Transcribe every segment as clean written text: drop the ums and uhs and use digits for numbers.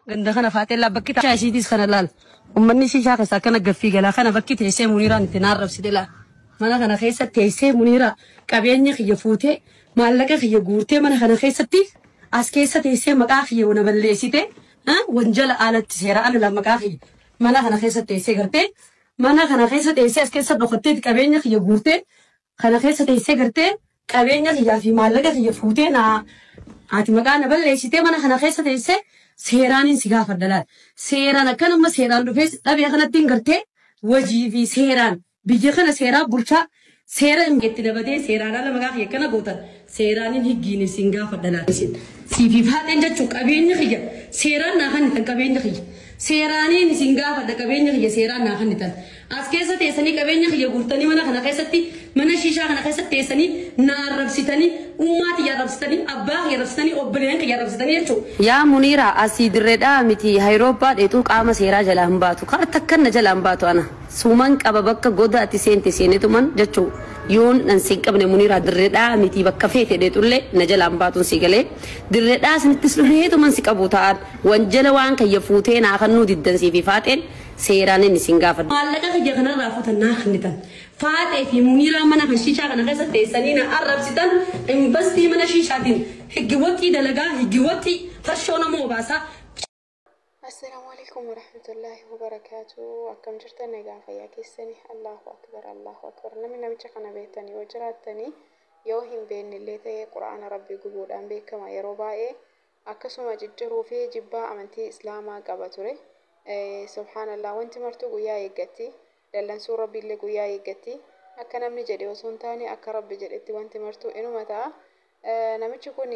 Ganda kana faateellaa bakki taa'aa ishiitis kana laal. Uummanni shishaa keessaa akkana gaffii galaa kana bakki teessee Muniiraan itti naarrabsite laal. Mana kana keessa teessee Muniiraa qabeenya kiyya fuutee maallaqa kiyya guurtee mana kana keessatti as keessa teessee maqaa kiyya wana balleessite wanjala alatti seera ala maqaa kiyya mana kana keessa teessee gartee mana kana keessa teessee as keessa dhokattee qabeenya kiyya guurtee kana keessa teessee gartee qabeenya kiyyaa fi maallaqa kiyya fuutee naa ati maqaa na balleessitee mana kana keessa teessee seeraaniin si gaafadha laal. Seeraan akkanuma seeraan dhufee dhabee kanatti hin gartee wajii fi seeraan biyya kana seeraa bulchaa seera itti dabatee seeraan ala maqaa kiyya kana gootan seeraaniin higgiin isin gaafadha laal. Siifi faaxeen jechuun qabeenya kiyya seeraan naa kennitan qabeenya kiyya. Seeraaniin isin gaafadha qabeenya kiyya seeraan naa kennitan. As keessa teessanii qabeenya kiyya guurtanii mana kana keessatti mana shishaa kana keessatti teessanii na arrabsitanii ummaa tiyya arrabsitanii abbaa kiyya arrabsitanii obboleeyyan kiyya arrabsitanii jechuudha. Yaa Muniira asii dirreedhaa miti Hayroobbaa dheetuu qaama seeraa jalaa hin baatu. Karaa takkan na jalaa hin baatu ana. Suuman qaba bakka goda ati seente seenetuman jechuu yoon an siin qabne Muniira dirreedhaa miti bakka feete dheetullee na jalaa hin baatuun si galee dirreedhaa sanittis dhufeetuman si qabu ta'an wanjala waan kayya fuutee naa kannuu diddan siif faaxeen seeraan inni siin gaafadha. Maallaqa kiyya kanarraa fuutan naa kennitan. Faaxee fi Muniiraa mana kan shishaa kana keessa teessanii na arrabsitan investii mana shishaatiin higgiwwattii dalagaa higgiwwattii farshoo nama obaasaa. Assalaamu alaikum warahmatullaahi wabarakaatu. Akkam jirtan nagaa fayyaa keessanii? Allahu akbar, Allahu akbar. Namni namicha kana beektan yoo jiraattanii yoo hin beekne illee ta'e quraana rabbii gubuudhaan beekama yeroo baay'ee akkasuma cicciruu fi jibbaa amantii islaamaa qaba ture. Subhaanallah, wanti martuu guyyaa eeggatti. Dallansuu rabbiillee guyyaa eeggatti. Akka namni jedhe osoo hin taane akka rabbi jedhetti wanti martuu inuma ta'a. Namichi kun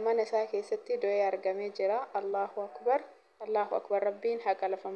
mana isaa keessatti du'ee argamee jira. Allahu akbar. Allahu akbar, rabbiin haqa lafa